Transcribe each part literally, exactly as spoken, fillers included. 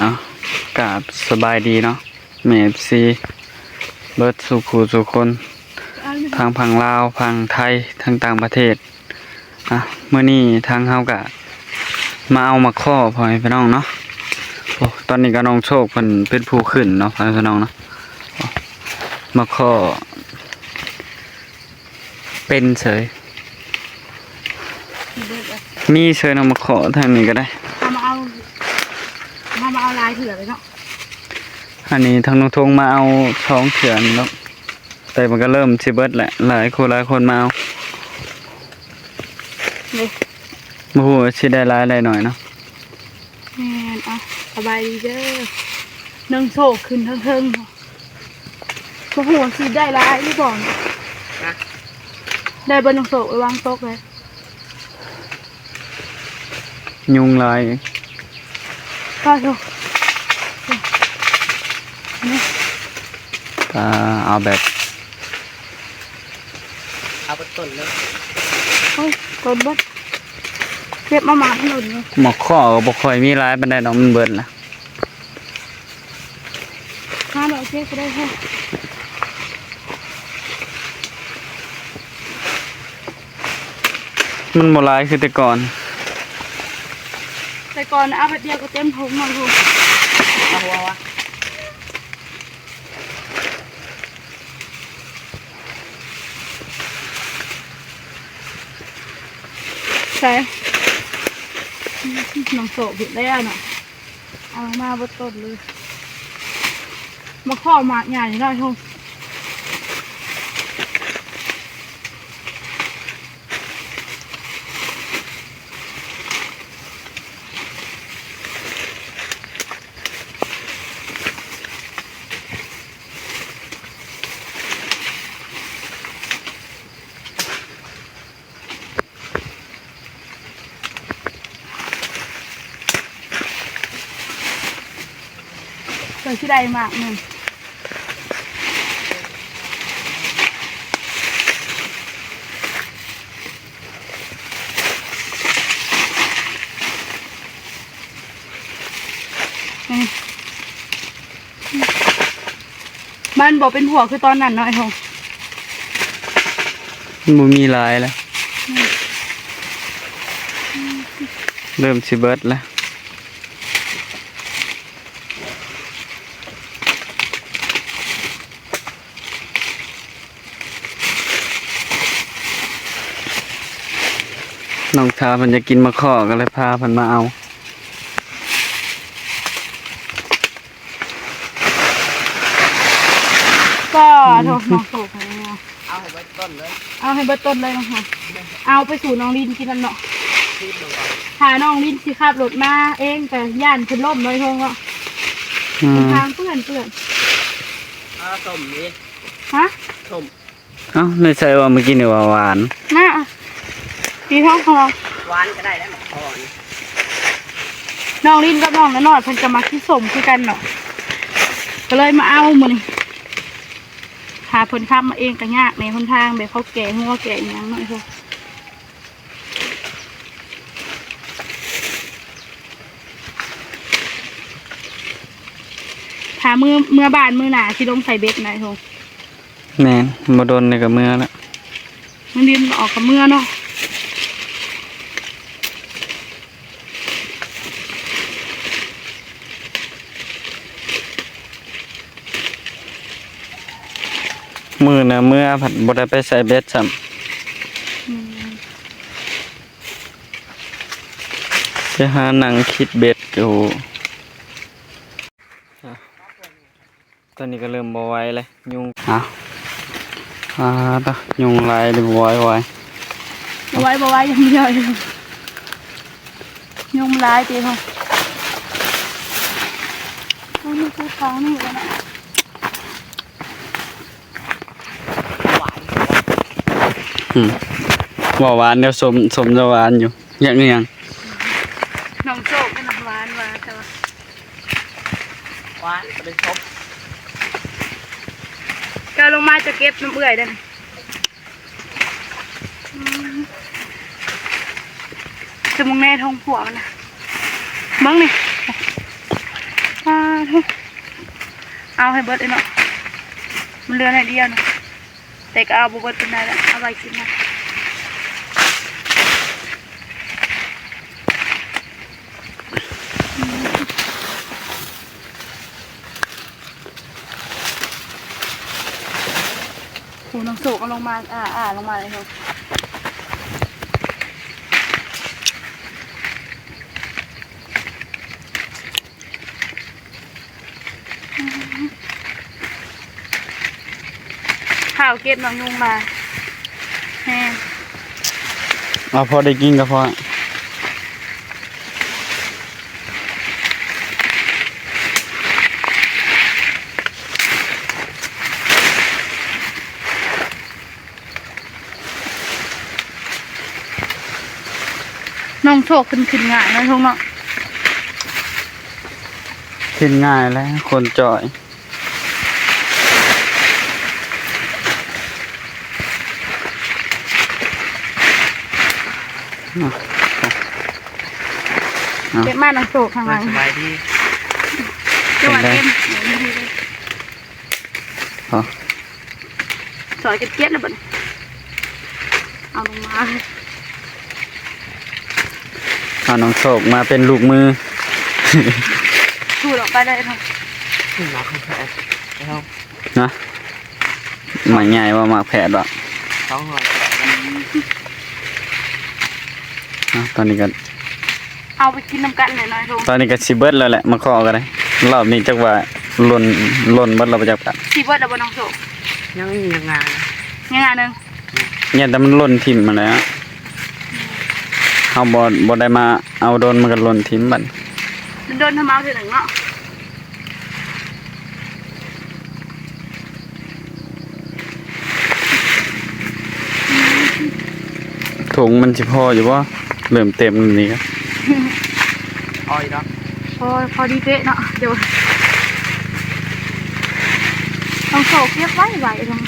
เนาะ กราบสบายดีเนาะ แม่เอฟซี เบิดสู่ผู้สู่คน ทางฝั่งลาว ฝั่งไทย ทางต่างประเทศ อ่ะ มื้อนี้ทางเฮากะมาเอาหมากข้อพ่อแม่พี่น้องเนาะ โอ้ ตอนนี้ก็น้องโชคเพิ่นเป็นผู้ขึ้นเนาะพ่อแม่พี่น้องเนาะ หมากข้อ เป็นเฉย มีเฉยเนาะ หมากข้อทางนี้ก็ได้ เอามาเอา เอามาเอาหลายเทื่อเลยเนาะ อันนี้ทางน้องทงมาเอาสองเทื่อนี่เนาะ แต่มันก็เริ่มสิเบิดแหละ หลายคนหลายคนมาเอา นี่ บ่ฮู้ว่าสิได้หลายได้น้อยเนาะ แม่น อ่ะ สบายดีเด้อ น้องโชคขึ้นเทิงๆ บ่ฮู้ว่าสิได้หลายหรือบ่ ฮะ ได้บ่น้องโชค ไปวางตกเลย ยุงลาย ก็โชค อ่า เอาแบบ เอาเป็นต้นเลย โอ้ย ต้นเบิด เก็บมาหมากให้หล่นเลย หมากข้อก็บ่ค่อยมีหลายปานใดดอก มันเบิดละ ห้าร้อยเจ็ดก็ได้ค่ะ มันบ่หลายคือแต่ก่อน แต่ก่อนเอาแป๊บเดียวก็เต็มถุงหมดเลย เอาหัววะ ใช่ น้องโสะผิดแล้วน่ะ เอามาเบิดต้นเลย มาข้อหมากใหญ่หน่อยโห เจอที่ใดหมากหนึ่ง นี่ มันบ่เป็นพวกคือตอนนั้นเนาะไอ้โห มันบ่มีหลายแล้ว เริ่มสิเบิดแล้ว น้องสาวเพิ่นจะกินมะข้อก็เลยพาเพิ่นมาเอา ก็โทษน้องโสะไปแล้ว เอาให้เบิดต้นเลย เอาให้เบิดต้นเลยนะคะ เอาไปสู่น้องลินกินนั่นเนาะ หาน้องลินสิขับรถมาเองแต่ย่านเพิ่นล้มเลยโทษเนาะ อืม ทางเปื่อนเปื่อน เอาส้มนี่ ฮะ ส้ม เอ้า ในใจว่าเมื่อกี้นี่ว่าหวาน น่ะ พี่ท้องของเรา หวานก็ได้แล้วหมากข้อนี่ น้องลินกับน้องน้อยๆเพิ่นก็มักกินส้มคือกันเนาะ ก็เลยมาเอามื้อนี้ หาเพิ่นขับมาเองก็ยากในหนทางแบบเขาแก่งัวแก่อิหยังเนาะไอ้พวก ถ้ามื้อ เมือบ้านมื้อหน้าสิลงใส่เบ็ดนะไอ้พวก แม่น บ่โดนนี่ก็เมือละ มันดินออกกับเมือเนาะ มื้อนะเมือผัดบ่ได้ไปใส่เบ็ดซ้ำ อืม ไปหานั่งคิดเบ็ดอยู่ ตอนนี้ก็เริ่มบ่ไหวเลย ยุง อ่ะ อ่า ตะ ยุงลายเลย บ่ไหว บ่ไหว บ่ไหว บ่ไหวอย่างเดียวเอง ยุงลายตีเขา โอ้ย นี่คือทางนี่เลยนะ อืม ว่าหวานเดี๋ยวสม สมจะหวานอยู่ อย่างนี้ยัง น้องโชคเป็นหวานหวานแต่ว่า หวานก็เป็นสม ก็ลงมาจะเก็บน้ำเอื่อยเด้อ อืม จะมองแน่ท้องผัวมันนะ เบิ่งนี่ เอาให้เบิดเลยเนาะ มันเหลือหน่อยเดียวนะ แต่ก็เอาบ่เบิดปานใดละ เอาไว้กินนะ โห น้องโศกเอาลงมา อ่า อ่า ลงมาเลยเนาะ ข้าวเก็บน้องยุงมา แม่น เอาพอได้กินก็พอ น้องโชคขึ้น ขึ้นง่ายนะโชคเนาะ ขึ้นง่ายแล้ว คนจ่อย เก็บมาน้องโชคข้างหลัง สบายดี จังหวะเก็บ อ๋อ สอยเก็บๆ แล้วบัดนี้ เอาลงมา เอาน้องโชคมาเป็นลูกมือ ถูดออกไปได้เนาะ หมากของแพทย์ เอา นะ หมากใหญ่บ่ หมากแพทย์บ่ สองร้อย อ่ะ ตอนนี้ก็ เอาไปกินนำกันหน่อยๆ โชค ตอนนี้ก็สิเบิดแล้วแหละ มาขอก็ได้ รอบนี้จักว่าหล่น หล่นเบิดแล้วบ่จักปะ สิเบิดแล้วบ่น้องโชค ยัง ยังงาน ยังงานหนึ่ง เนี่ยแต่มันหล่นถิ่มมาแล้ว เฮาบ่ บ่ได้มาเอาโดน มันก็หล่นถิ่มบัด มันโดนทำเอาเถอะหนึ่งเนาะ ถุงมันสิพออยู่บ่ เริ่มเต็มแล้วนี่ครับ พออยู่เนาะ พอ พอดีเป๊ะเนาะ เดี๋ยว ต้องโชคเก็บไว้ไว้ตรง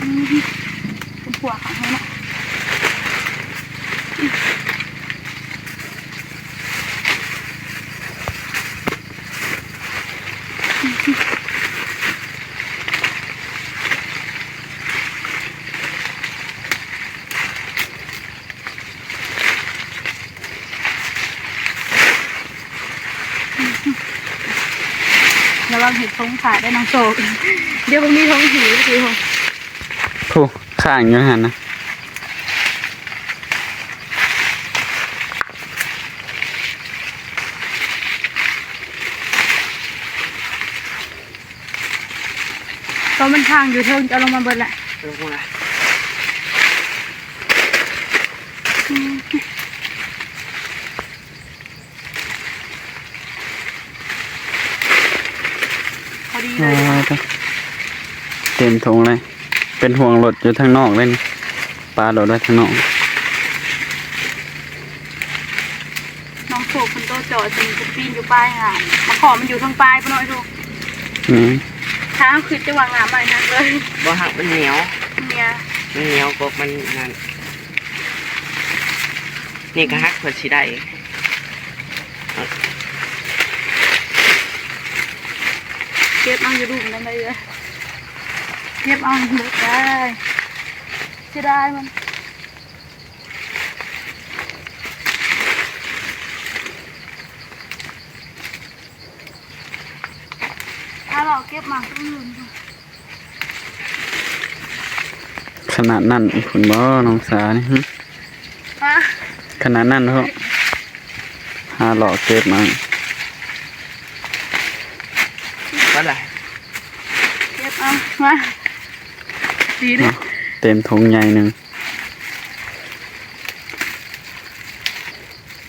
อืม เป็นผัวของเขาเนาะ ระวังเห็ดฟงขาดได้น้องโชค เดี๋ยวพรุ่งนี้ท้องหิวสิ ผู้ข้างอยู่หั่นนะ ตอนมันค้างอยู่เทิงจะเอาลงมาเบิดแหละ ลงมา พอดีเลย อ่า เต็มถุงเลย เป็นห่วงรถอยู่ทางนอกเลยนี่ ปาโหลดไว้ทางนอก น้องโชคเพิ่นโตจ่อย เพิ่นจะปีนอยู่ปลายหาด มาขอมันอยู่ทางปลายพุ่นเนาะไอ้โชค อืม ถ้าเอาขึ้นจะวางน้ำไว้นั่นเลย บ่หักมันเหนียว เนี่ย มันเหนียวกบมันนั่น นี่ก็หักเพิ่นสิได้ เก็บเอาอยู่ลุ่มนั่นเลย เก็บเอาเบิดได้ เสียดายมัน ถ้าเราเก็บมาก็ลืม ขนาดนั้นพุ้นบ่น้องสานี่ ฮะ ฮะ ขนาดนั้นพุ้น หาเลาะเก็บมา ก็ล่ะ เก็บเอา มา ดีเด้อ เต็มถุงใหญ่หนึ่ง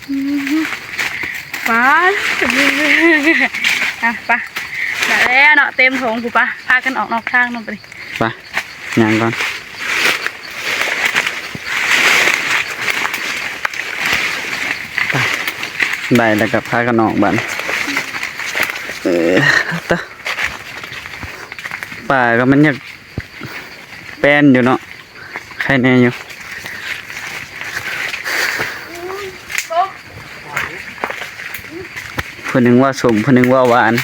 อืม ไป อ่ะ ไป ได้แล้วเนาะ เต็มถุงพุ้น ไป พากันออกนอกทางเนาะ ไป ไป ย่างก่อน ไป ได้แล้วก็พากันออกบัด เออ ตะ ป่าก็มันอยากแปนอยู่เนาะ ใครแน่อยู่ ผู้หนึ่งว่าส้ม ผู้หนึ่งว่าหวาน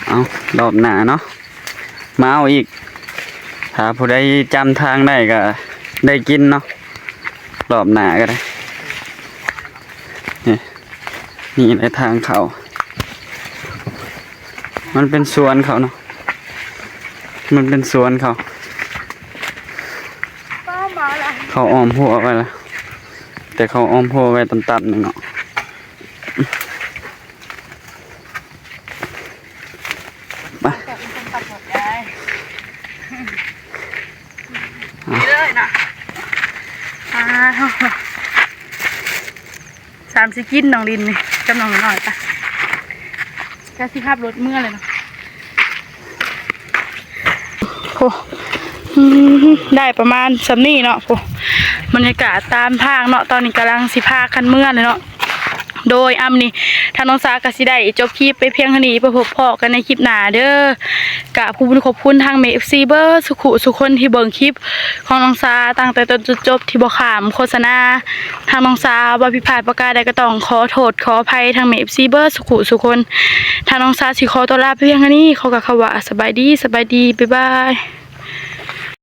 เอา รอบหน้าเนาะ มาเอาอีก ถ้าผู้ใดจำทางได้ก็ได้กินเนาะ รอบหน้าก็ได้ นี่ นี่ในทางเขา มันเป็นสวนเขาเนาะ มันเป็นสวนเขา เขาอ้อมหัวไว้ละ แต่เขาอ้อมหัวไว้ต่ำๆหนึ่งเนาะ ไป นี่เลยนะ อ่า สามสิกินน้องลินนี่กับน้องน้อยปะ ก็สิขับรถเมื่อเลยเนาะ โอ้ อืม ได้ประมาณส่ำนี้เนาะ โอ้ บรรยากาศตามทางเนาะ ตอนนี้กำลังสิพากันเมือเลยเนาะ โดยอำนี่ ทางน้องสาก็สิได้จบคลิปไปเพียงเท่านี้ ไปพบพ้อกันในคลิปหน้าเด้อ กะขอบคุณ ขอบคุณทางแม่ เอฟซี เบิดสุขุสุคนที่เบิ่งคลิปของน้องสาตั้งแต่ต้นจนจบ ที่บ่ข้ามโฆษณา ทางน้องสาว่าผิดพลาดประการใดก็ต้องขอโทษขออภัยทางแม่ เอฟซี เบิดสุขุสุคน ทางน้องสาสิขอตัวลาไปเพียงเท่านี้ ขอกล่าวคำว่าสบายดี สบายดี บ๊ายบาย